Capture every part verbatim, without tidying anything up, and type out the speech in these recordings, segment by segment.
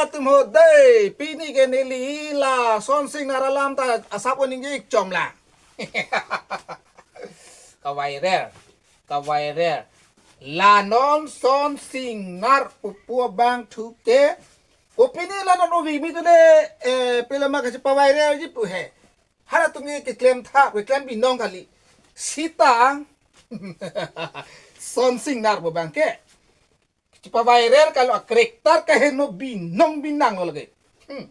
Atum ho dei, pini ke neli la Son Singnar alam ta asap oning ik chom la. Ka viral, ka viral. La non Son Singnar pupu abang thu ke. O pini la non ovi mi tu de, eh, pela ma kachipa viral ji pu he. Hala atum ke keklem tha, keklem binong kali. Sita Son Singnar pu abang ke. Chipa viral kalo a-character kaheno binong binang lo lagi. Hmm.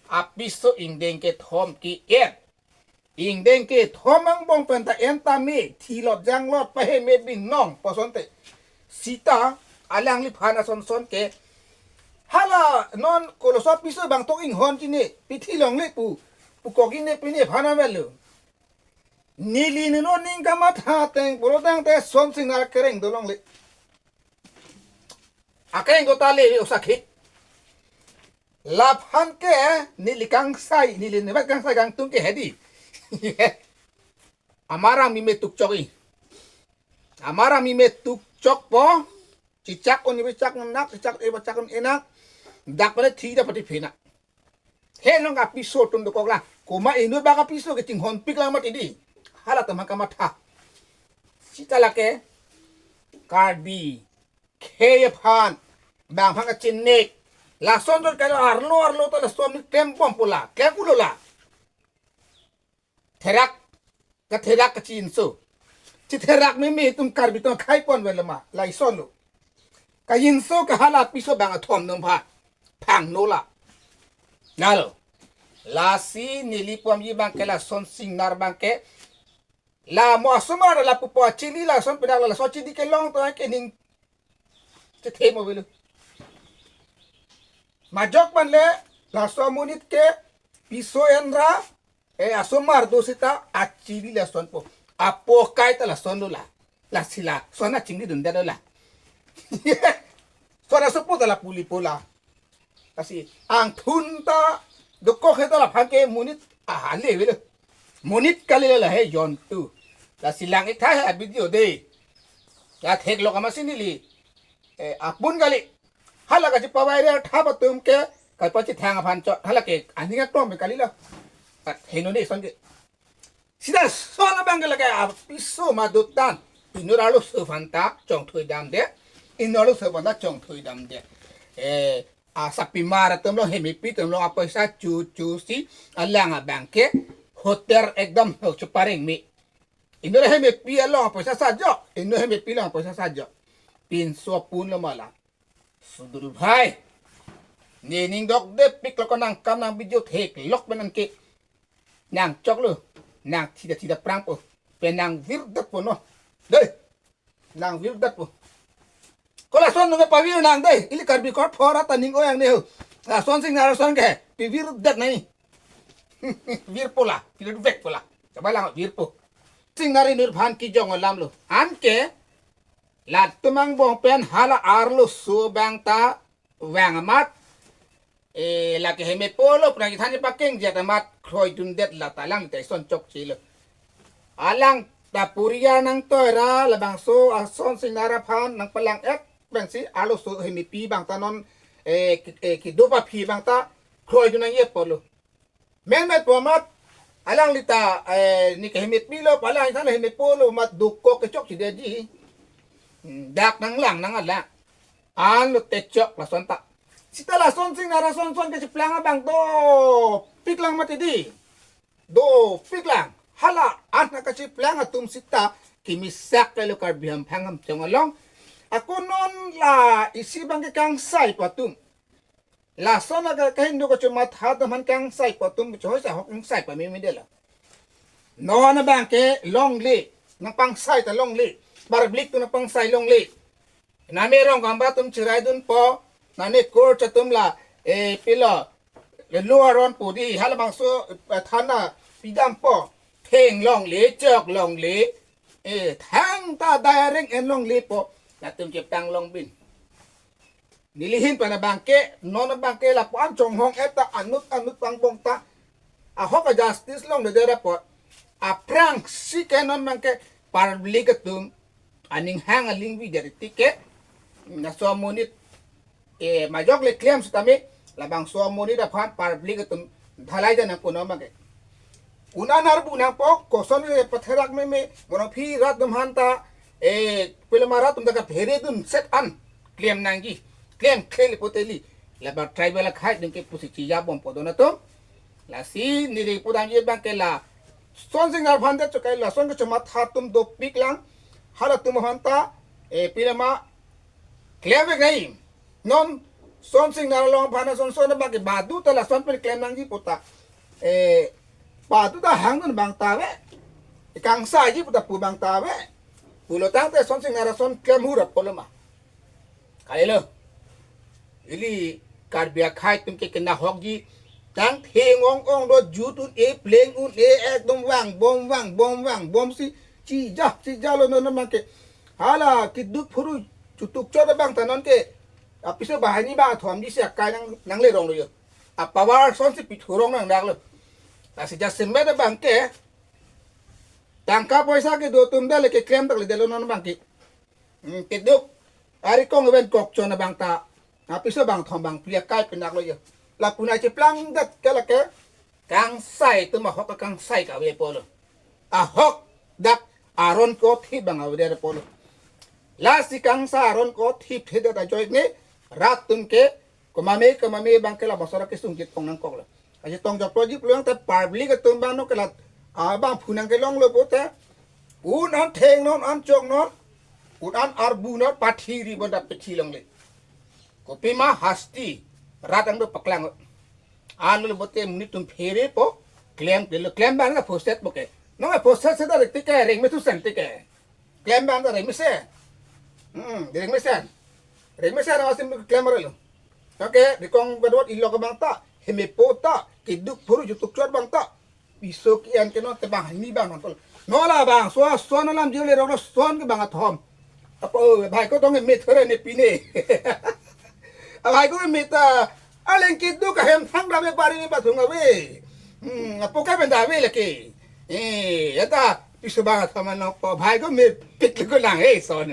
Apiso ingdeng kethom ke-en. Ingdeng kethom angbong pen ta en tame, thilot janglot paheme binong pu asonte. Sita alangliphan asonson ke. Hala non koloso apiso abang tok inghon chini, pithi longle pu. Pu kogi ne pine phana melo. Neli ne non ning kamatha ateng pulo tangte Son Singnar kereng do longle. Akereng do ta le osakhi. Laphan ke neli kangsai, neli nebat kangsai kangtung ke hedi. Amarang mi me tukchok i. Amarang mi me tukchok po. Chichak un ibe chak nak, chichak ibe chak un enak. Dak pada thi da pati phina. He nong apiso tun dokok la. Koma inut bak apiso ke chinghon pik lang mati di. Hala teman kamatha. Sita lake Karbi khei aphan bang aphan kachinek. Lason dot kalo arlo arlo ta lason ni klem bom pu la. Klem ulo la. Therak, katherak kachinso. Chitherak meme atum Karbi atum khai pon vel ma, lason lo. Kachinso ke hala apiso bang athom nung pha. Phang no la. Lalo. Lasi neli pom ji abang ke la Son Singnar abang ke. La mo asomar la pupo chili lason pedak la laso chili kelong to ke ning chethe mo velo. Majok man le laso amonit ke piso enra, eh, asomar do sita achili lason po. Apo kai ta lason lo la. Lasi lason achingri dunde do la. Son asopo ta la puli po la. Lasi angthun ta dokok he ta laphan ke monit ahale velo. Monit kali la he jontu. Lasi lang ik tha he a-video de. La theklok amatsi neli. Eh, apun kali. Hala kachipa viral thap atum ke kalpa chithang aphan chot. Hala ke aning atom kali la. Kat heno ne son ke. Sita son abang ke lake apiso ma dotan. Inut arloso aphan ta chongthui damde. Inut arloso aphan ta chongthui damde. Eh, asapimar atum lo hemepi atum lo apoisa chu chu si alang abang ke hotel ekdam ho chupareng mi. Inut hemepi along apoisa sajok. Inut hemepi along apoisa sajok. Pinso pun lo mala. Sudul bhai. Ne ning dokde pik lo ko nangkam nang video theklok pen nang ke. Nangchok lo. Nang thida thida prang po. Pen nang virdet po no. Dei. Nang virdet po. Ko lason nung pavir nang dei. Ili Karbi kor phora ta ning oyang ne ho. Lason Singnar ason ke. Pivirdet nai. Vir po la. Pivirdet po la. Coba lang vir po. Singnar inut aphan kejong alam lo. Anke latum angbong pen hala arloso abang ta vang amat. Eh, lake hemepo lo pran kethan pakeng jat amat kroi dundet la ta alang ta ison chokche lo. Alang ta puriar nangtoi ra labangso ason Singnar aphan nangpalang ek pensi arloso hemepi abang ta non, eh, ki-, eh, kedo aphi abang ta kroi dun nangji apot lo. Menmet po amat alangli ta, eh, ne ke hemepi lo, pa alangli ta hemepo lo amat dokok kechokche detji. Hmm, dak nanglang nang ala. An lo techok lason ta. Sita lason Singnar asonson kachiplang abang dopik lang mati di. Dopik lang. Hala an kachiplang atum sita kemisak kalo Karbi Anglong Hamphang Hamtong along. Ako non la isi abang ke kangsai po atum. Lason aga kahindo kachomatha atum aphan kangsai po atum, chohoi sa ahok kangsai pameme de la. Non abang ke longle, nangpangsai ta longle, public atum nangpangsai longle. Name rong kamba atum chirai dunpo, name court atum la, eh, pilo, le lo aron po di, halabangso, eh, thana pidampo, theng longle, chok longle, eh, thangta dairing en longlepo, latum cheptang longbin. Neli ahin pen abang ke, non abang ke lapu-an chonghong-et ta anut anut angbong ta. Ahok a-justice longledet apot. Aphrangsi ke non abang ke public atum aning hang aling vi dari tiket. Laso amonit, eh, majok le klem sitame Labangso amonit aphan public atum dhalai jan nangpo non abangke. Un-an arbu nangpo, koson le patherak meme, mono phi rat atum aphanta, eh, pulama rat atum ta kaphere dunset an klem nangji, klem khlele puteli. Labang tribal akhai atum ke pusi chijabompo don atum. Lasi neli pudamji abangke la Son Singnar aphan det chokai, lason kechomatha atum dopik lang. Halatum aphanta, eh, pulama klemvek nai. Non Son Singnar along aphan ason son abangke badu ta lason pen klem nangji pu ta, eh, badu ta hangdun abang ta ave. Kangsaiji pu ta pu abang ta ave. Pulo tangte Son Singnar ason klem hura pulama. Kalilo. Ili Karbi akhai atum ke kena ahokji. Tang theng ong ong do, jut un-e, pleng un-e, ekdom vangbom, vangbom, vangbomsi chija, chijalo non abangke. Hala keduk phuru jutuk chot abang ta non ke apiso banghini bangkethom disi akai nang, nangleronglo jo. A-power asonsi pithurong nangdaklo. Lasi jasemet abangke tangka poisa kedo atum dale keklem dakle detlo non abangke. Hmm, keduk arikong ven kokchon abang ta apiso bangkethom bangphli akai pinaklo jo. Lapu nai cheplang det ke lake kangsai atum ahok kangsai kave pulo. Ahok dak aron kothi bang avedet pulo. Lasi kangsai aron kothi phedet ajoine rat atum ke komame komame abangke labangso ra kesung chetong nangkoklo. Achetong jokloji pulo tangte public atum abang no ke la abang phu nangkelonglo pute. Un-an theng non, un-an chok non, un-an arbu non, pathi ri bonta pethi longle. Kopima hasti rat angdo paklang. Anlo pute monit atum pherepo, klem klelo, klem abang la phostet bo ke. Non phostet se ta rek tike, reng me thusen tike. Klem abang ta reng mesen. Hmm, reng mesen. Reng mesen asim klem arelo. Oke, rikong badwat ilok abang ta, hemepo ta, keduk phuru jutuk chot abang ta. Piso ki-an ke non te banghini bang non tol. Non labangso ason alam jile rok son ke bangkethom. Apo, bhai ko tong me thore ne pine. Bhai ko me ta, aleng keduk ahem thang dave bari ne bathung ave. Hmm, apo ka pen dave lake. Eh, ya ta, piso bangkethom non po, bhai ko me pik ko lang, eh, son.